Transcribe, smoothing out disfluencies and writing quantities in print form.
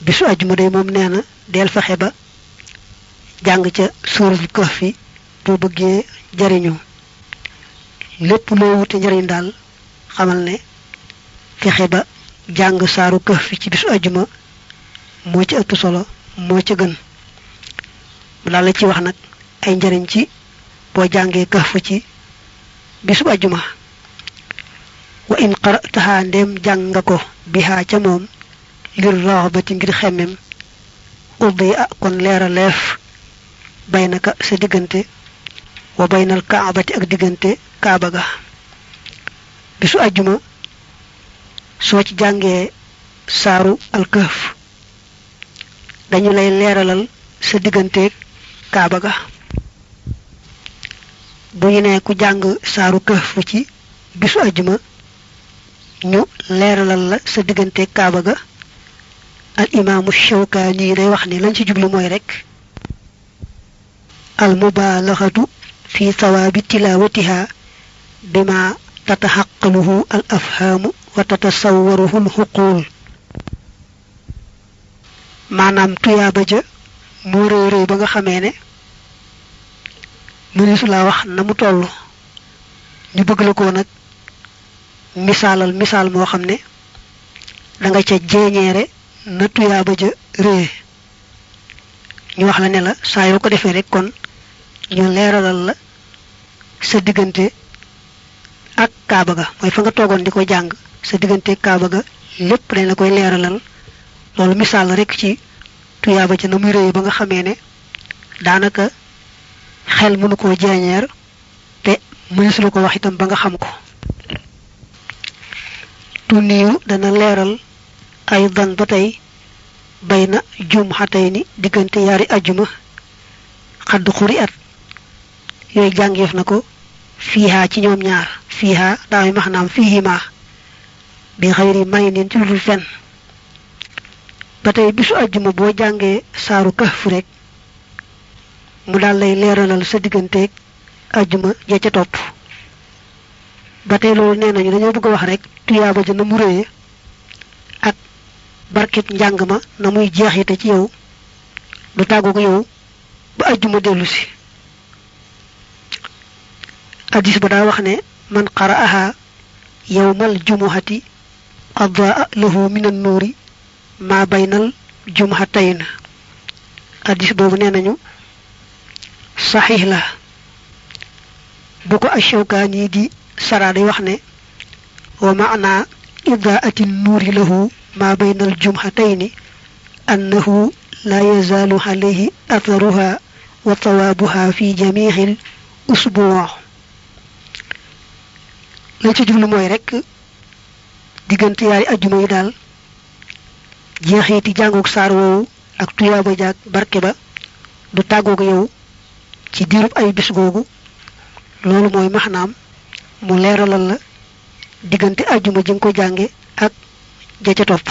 bisu aljuma day moom nee na del fexe ba jàng ca suuratul kahfi boo bëggee jariñu lépp loo wute njariñ daal xamal ne fexe ba jàng saaru kahfi ci bisu aljuma moo ci ëpp solo moo ci gën mu daal la ci wax nag ay njariñ ci boo jàngee kahfi ci bisu aljuma wa in qara'taha ndem jàng nga ko biha ca moom lir raxbati ngir xemmem uddi a kon leeraleef baynaka sa diggante wa baynal kaabati ak diggante kaaba ga bisu aljuma soo ci jàngee saaru alkahf dañu lay leeralal sa diggante kaaba ga bu ñu ne ku jàng saaru kahf ci bisu aljuma ñu leeralal la sa diggante kaaba ga al imaamu Shawkaani day wax ne lañ ci jublu mooy rek al mubaalaxatu fi sawaabi tilaawatiha bima tataxaqaluhu al afhaamu wa tatasawwaruhu al xuquul maanaam tuyaaba ja moo réy réy ba nga xamee ne mëneesu laa wax na mu toll ñu bëgg la ko nag misaalal misaal moo xam ne da nga ca jeeñeere na tuyaaba ja réy ñu wax la ne la saa yoo ko defee rek kon ñu leeralal la sa diggante ak kaaba ga mooy fa nga toogoon di ko jàng sa diggante kaaba ga lépp dañ la koy leeralal loolu misaal rek ci tuyaaba ja na muy réy ba nga xamee ne daanaka xel mënu koo jeeñeer te mënees la ko wax itam ba nga xam ko tuniyu dana leeral ay dan ba tey bayna jumhatayni diggante yaari ajjuma xadd xuri at yooyu jàngeef na ko fiiha ci ñoom ñaar fiiha daaway maxnaam fiihima bi xayri may nin ci ludul fenn ba tey bisu ajjuma boo jàngee saaru kahf rek mu daal lay leeralal sa digganteeg ajjuma ja ca topp ba tey loolu nee nañu dañoo bëgg a wax rek tuyaaba ja na mu réye ak barkeb njàng ma na muy jeexite ci yow du tàggu ko yow ba ajjuma dellu si hadis ba daa wax ne man qara'aha yawmal jumuhati adaa lahu min an-nuuri ma baynal jumhatayn hadis boobu nee nañu saxiix la bu ko Ash-Shawkaani di sara day wax ne wa maana idaati nuuri lahu ma bayna aljumhatayni annahu la yazaalu alayhi atharuha wa thawaabuha fi jamiici al usbuu lañ ci jublu mooy rek diggante yaari ajjuma yi daal jeexiti jàngook saar woowu ak tuyaaba jaag barke ba du tàggoog yow ci diirub ay bis googu loolu mooy maxnaam mu leeralal la diggante ajjuma ji nga ko jànge ak ja ca topp